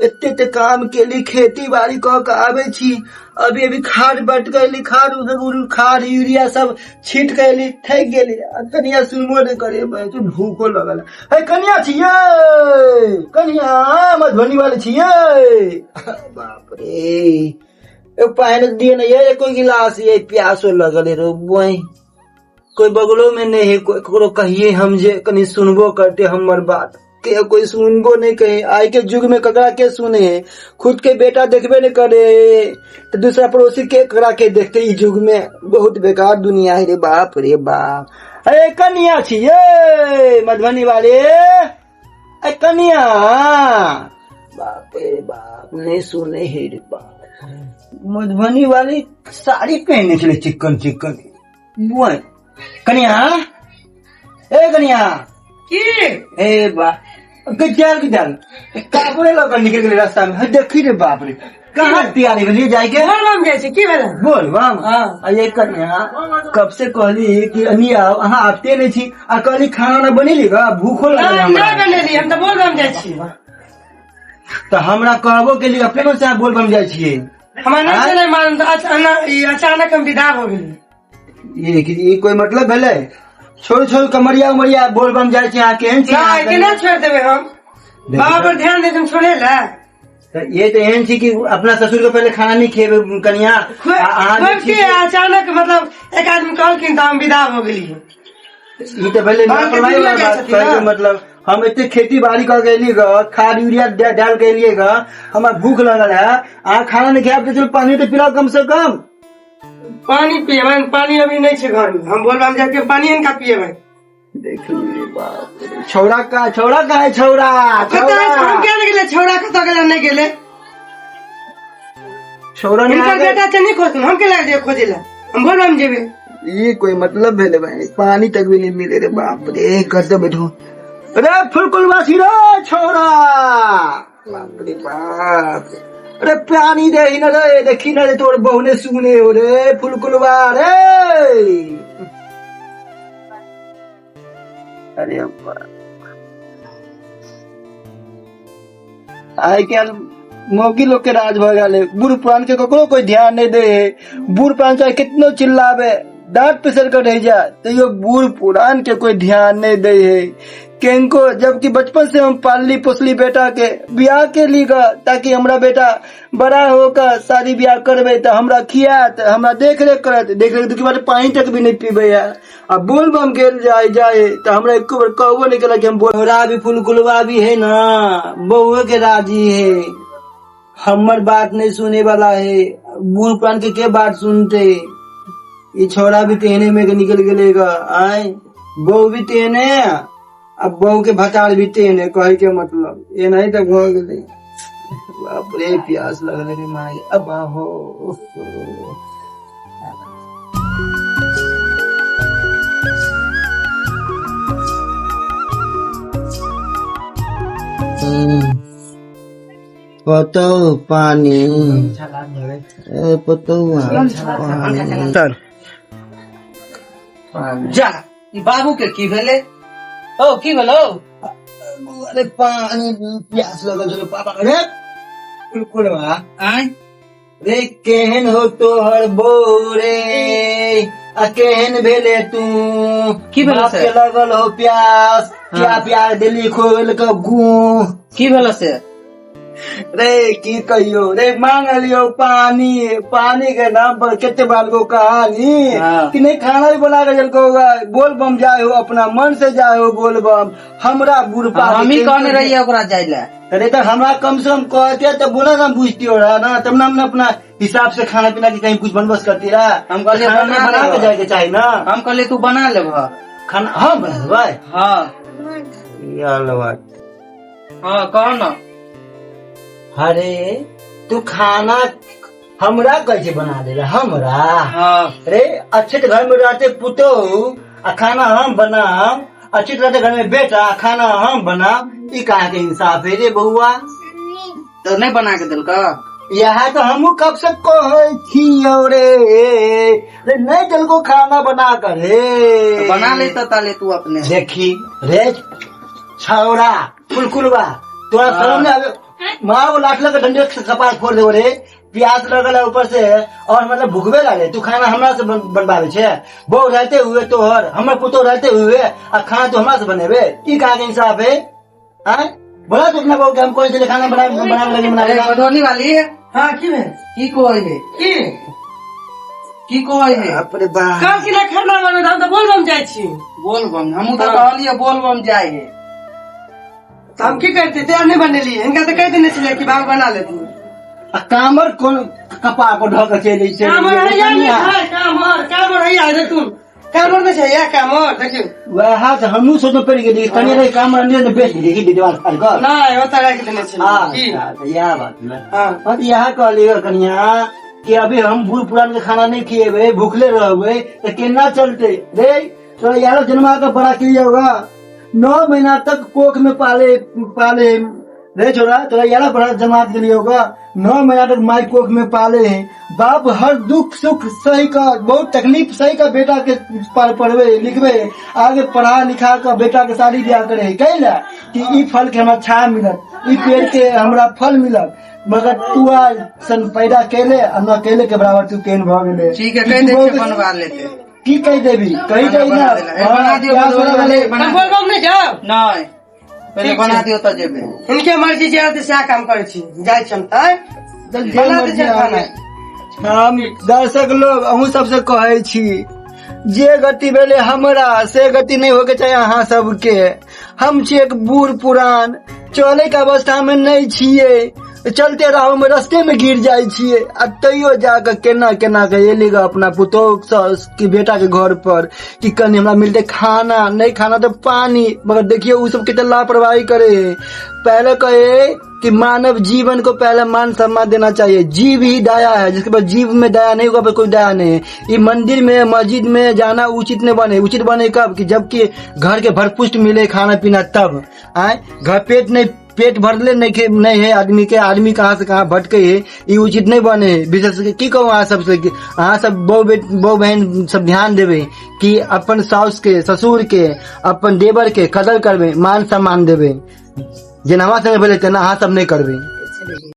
एते एते काम केली, खेती बाड़ी कऽ के आबै छी, अभी अभी खाद बट गईली, खाद उद खाद यूरिया सब छीट के एली, थकि गेली। आ कनिया सुनबो नहि करे, भूखो लगल है। कनिया छियै, कनिया मधुबनी वाले छियै। बाप रे, पानि दिए ने ये कोई गिलास, ये प्यासो लगल है रो बोई। कोई बगलो में नहीं है, कोई ककरो कहिए हम जे कनी सुनबो करते हमर बात के, कोई सुनबो नहीं कहे। आइ के युग में ककरा के सुने है, खुद के बेटा देखबे नहीं करे तो दूसरा पड़ोसी के ककरा के देखते। इस युग में बहुत बेकार दुनिया है रे बाप रे बाप। अरे कनिया छिये मधुबनी वाले, अरे कनिया, बाप रे बाप नहीं सुने है रे बाप। मधुबनी वाली साड़ी पहने छले चिकन चिकन बुआ। कनिया, ए कनिया। की? ए बा गजाल गजाल कापड़े लऽ निकल गेलै रास्ता में। देखी रे बाप रे, कहाँ तैयारी भेलियै जाइके? बोल बम जाइ छै, की भेलै? बोल बम। हाँ। आ ये कनिया, कब से कहली कि अनी आओ, अहाँ आबते नहीं छी, आ कहली खाना उना बनेली गा, भूखो लागल नहि हमरा। नहि बनेली, हम तऽ बोल बम जाइ छी। तऽ हमरा कहबो केली, अपने मन से अहाँ बोल बम जाइ छियै। हमरा नहि आँय? छलै मालूम, तऽ ई अचानक हम विदा भऽ गेली। ये कोई मतलब भेलै? छोड़ छोड़ कमरिया उमरिया बोल बम जाइ छी अहाँ, केहन छी नहि अहाँ? केना छोड़ि देबै हम? बाबा पर ध्यान दे, हम छोड़े लए। तऽ ये तऽ एहन छी कि अपना ससुर के पहिले खाना नहि खेबै कनिया, आ अहाँ जे छी खुआबिते अचानक मतलब एक आदमी कहलखिन तऽ हम विदा भऽ गेलियै। ई तऽ भेलै बाबा के लापरवाही वाला दुनिया जाइ बात। छथिन कहै के ना। मतलब हम एते खेती बाड़ी कऽ के एली ग, खाद यूरिया डाल के एलियै ग, हमरा भूख लगल है, अहाँ खाना नहि खायब तऽ चलू पानी तऽ पिलाउ कम से कम। पानी पिएबै? पानी अभी नहि छै घर में, हम बोलबम जाके पानी हिनका पिएबै। देखिए बाप रे, छौड़ा का, छौड़ा का है छौड़ा? कतऽ छौड़ा हम किया नहि गेलै? छौड़ा कतऽ गेलै? नहि गेलै। छौड़ा नहीं हिनकर आ गए। बेटा छै, नहि खोजथिन, हम केना जेबै खोजै लए? हम बोलबम जेबै। ये कोई मतलब भेले भाई, पानी तक भी नहीं मिले रे बाप रे। करते बैठो रे फुलकुलवासी रे छौड़ा, बाप रे बाप। अरे पानी दे ही न रे, देखी न रे तोर बहुने सुने हो रे फुलकुलवा रे। अरे अब्बा, आइ काल्हि मौगी लोग के राज भऽ गेल है, बूढ़ पुरान के ककरो कोई ध्यान नहीं दे है। बूढ़ पुरान चाहे कितनो चिल्लावे, डांट पिसल कर रह जाए, तैयो बूढ़ पुरान के कोई ध्यान नहीं दे है केनको। जबकि बचपन से हम पालली पोसली बेटा के, ब्याह के ली ग, ताकि हमरा बेटा बड़ा होकर शादी ब्याह करबे तऽ हमरा खियात, हमरा देख रेख करत। देख रेख के बाद पानी तक भी नहीं पीबे है। आ बोल बम गेल जाए जाए तऽ हमरा एको बेर कहबो नहीं केलक कि हम बोल। भी फुलकुलवा भी है ना, बहुए के राजी है, हमर बात नहीं सुने वाला है। बूढ़ पुरान के बात सुनते? ये छोरा भी तेहने में के निकल गेलेगा। आय बहू भी तेहने, आ बहू के भतार भी तेहने। कहे के मतलब ये नहीं तो भऽ गेलै। बाप रे, प्यास लगल रे माय। अब हो पतौ पानी, ए पतौ पानी। सर जा, ई बाबू के की भेलै? ओ की भेलौ? अरे पानी, प्यास लगल छलो पापा। अरे बिल्कुल बा। आँय? रे केहन हो तोहर बहू रे, आ केहन भेले तू? की भेलो बाप से? के लगल हो प्यास, क्या हाँ। प्यार दिली खोल के गू। की भेलो से? रे की कहियो रे, मांग लियो पानी, पानी के नाम पर कते बार को कहानी। हाँ। कि नहीं खाना भी बना के जलको होगा, बोल बम जाए हो, अपना मन से जाए हो बोल बम, हमरा बुढ़पा हम ही कहने रहिए ओकरा जाय ले। अरे तो हमरा कम से कम कहते तो बोला ना, बुझती हो रहा ना, तब ना हम अपना हिसाब से खाना पीना के कहीं कुछ बंदोबस्त करती रहा। हम कहलिए खाना बना बना के लेबह। जाए के चाहिए ना। हम कहलिए तू बना लेबह। खाना हम बना देबै? हाँ। यार बात। हाँ, कह ना। अरे तू खाना हमरा कैसे बना दे रहा हमरा? हाँ। अरे अच्छे तो घर में रहते पुतोहु आ खाना हम बनाम, अच्छे तो रहते घर में बेटा आ खाना हम बनाम, ई कहाँ के इंसाफ है रे बउआ? तो नहीं बना के देलक? यहाँ तो हमू कब से कहै छियौ रे, रे नहीं देलको खाना बना कर रे। तो बना ले तो ताले तू अपने। देखी रे छौड़ा कुलकुलवा, तोरा हाँ। शरम नहीं आवे? माँ वो लाठ लगा डंडे से कपार फोड़ देबो रे। प्यास लगल है ऊपर से और मतलब भूखबे लागे, तू खाना हमरा से बनबावे छे, बहू रहते हुए तोहर, हमर पुतोह रहते हुए आ खाना तू हमरा से बनेबे, ई कहाँ के इंसाफ है? आय बोला तू अपना बहू के हम कोई चले खाना बना बनावे लगे अरे बनावे। मधुबनी वाली। हाँ, की भेल? की कहै है? की? की कहै है? बाप रे बाप। कल की खाना बनबै, हम तऽ बोलबम जाइ छी। बोलबम? हमहूँ तऽ हाँ। कहलियै बोलबम जाइ है। तऽ हम की करते, तैयार नहि बनेलियै, हिनका तऽ कहि देने छलियै कि बाबू बना लेथिन। आ कामर कोन कपार पर ढक चलि चलि कामर हैया नहि छै, कामर कामर हैया, देखू कामर नहि छै हैया, कामर देखियौ। वएह तऽ हमहूँ सोचमे पड़ि गेली, कनि रे कामर अनियो ने बेच दिही दीवार फाड़ कऽ। नहि, ओतऽ राखि देने छलियै की। अच्छा, तऽ इएह बात ने। हाँ। हाँ, तऽ इएह कहलियै कनिया कि अभी हम बूढ़ पुरान के खाना नहीं खिएबै, भूखले रहबै तऽ केना चलतै रे? तोरा यारो जन्मा के बड़ा की होगा, 9 महीना तक कोख में पाले पाले रे छोरा, तोरा यारा बड़ा जमात के लिए होगा, 9 महीना तक माई कोख में पाले है, बाप हर दुख सुख सही का बहुत तकलीफ सही का बेटा के पढ़वे लिखवे, आगे पढ़ा लिखा कर बेटा के शादी ब्याह करे, कैला कि ई फल के हमरा छाया मिलत, ई पेड़ के हमरा फल मिलत, मगर तू आ सन पैदा केले आ न केले के बराबर तू केहन भऽ गेले। ठीक है, कहि दै छियै बनवा लेते। की कहि देबी? कहि दही ना। बना देला। ए, बना दियौ, प्यास मधुबनी लगल वाली, है। बना हम बोलबम नहि जाउ। नहि, पहिले ठीक बना छै। दियौ तऽ जेबै। हिनके मर्जी जे हेतै सएह काम करै छी, जाइ छी हम तऽ बना दै छियै खाना। हम दर्शक लोग अहूँ सबसे कहै छी, जे गति भेलै हमरा से गति नहि होके चाही अहाँ सबके। हम छी एक बूढ़ पुरान, चले के अवस्था में नहीं छियै, चलते राहो में रस्ते में गिर जाइ छियै, आ तैयो जाके केना केना के एली ग अपना पुतोह की बेटा के घर पर कि कनि हमरा मिलते खाना, नहीं खाना तो पानी। मगर देखियो उ सब कितना लापरवाही करे है। पहले कहे कि मानव जीवन को पहले मान सम्मान देना चाहिए, जीव ही दया है, जिसके पास जीव में दया नहीं होगा कोई दया नहीं है। ये मंदिर में मस्जिद में जाना उचित नहीं बने, उचित बने कब कि जबकि घर के भरपुष्ट मिले खाना पीना तब आए, घर पेट नहीं, पेट भरले नहीं नहीं है आदमी के, आदमी कहाँ से कहाँ भटके है, ये उचित नहीं बने है। विशेष करके की कहूँ अहाँ सबसे कि अहाँ सब बहु बहन सब ध्यान देवे कि अपन साउस के, ससुर के, अपन देवर के कदर करबे, मान सम्मान देवे, जेना हमरा संगे भेलै तेना अहाँ सब नहीं करबे।